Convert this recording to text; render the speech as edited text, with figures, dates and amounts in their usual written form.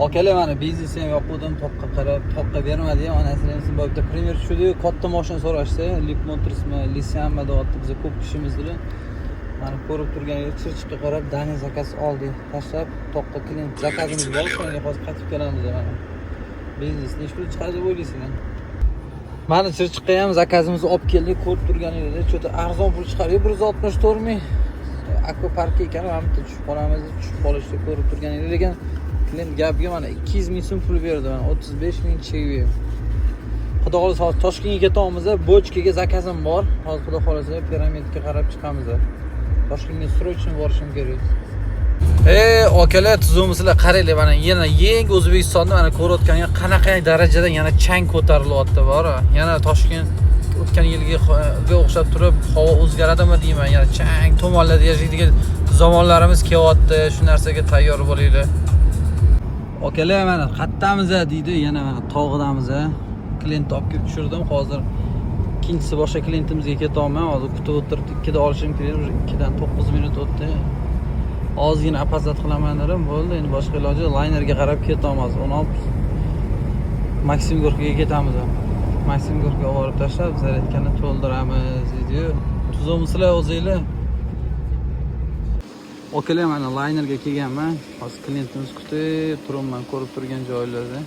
Akalar, mana biznesni ham yoquvdim, toqqa qarab, toqqa bermadi ham, onasini ham. Bitta пример tushdi-yu, katta mashina so'rashdi, Leapmotorsmi, Lisanmi deyapti, biza ko'p kishimizdir. Mana ko'rib turganingiz, Chirchiqqa qarab дальний заказ oldik, tashlab toqqa клиент заказ imiz bor, shunga hozir qaytib kelamiz mana. Biznes nechi pul chiqadi deb o'ylaysizlar? Mana Chirchiqqa ham заказ imizni olib keldik, ko'rib turganingizdek, что-то arzon pul chiqardi, 164 ming. Akvaparkka ekan, mana bitta tushib qolamiz, tushib qolishdi ko'rib turganingizdek, lekin клиент gapiga mana 200 ming so'm pul berdi, mana 35 ming чаевые. Xudo xohlasa, hozir Toshkentga ketyapmiz, бочка ga заказ im bor. Hozir, Xudo xohlasa, piramidga qarab chiqamiz. Toshkentga срочно borishim kerak. Ey akalar, tuzukmisizlar? Qaranglar, mana yana yangi O'zbekistonda mana ko'rayotgan qanaqa darajada yana chang ko'tarilyapti bor. Yana Toshkent o'tgan yilgiga o'xshab turib havo o'zgaradimi deyman. Yana chang tumonlarda yashaydigan zamonlarimiz kelyapti. Shu narsaga tayyor bo'linglar. Akalar, mana qayerdamiz deydi, yana mana tog'damiz. Клиент olib kelib tushirdim. Hozir ikkinchisi boshqa клиент imizga ketyapman. Hozir kutib o'tiribdi, 2da olishim kerak, уже 2dan 9 minut o'tdi. Ozgina опоздать qilaman dedim, bo'ldi, endi boshqa iloji yo'q. Laynerga qarab ketyapmiz. 16 Maksim Gorkiyga ketamiz. Maksim Gorkiyga olib borib tashlab, зарядка ni to'ldiramiz deydi. Tuzukmisizlar o'zinglar? Akalar, mana laynerga kelganman. Hozir клиент imiz kutib turibman, ko'rib turgan joylarda.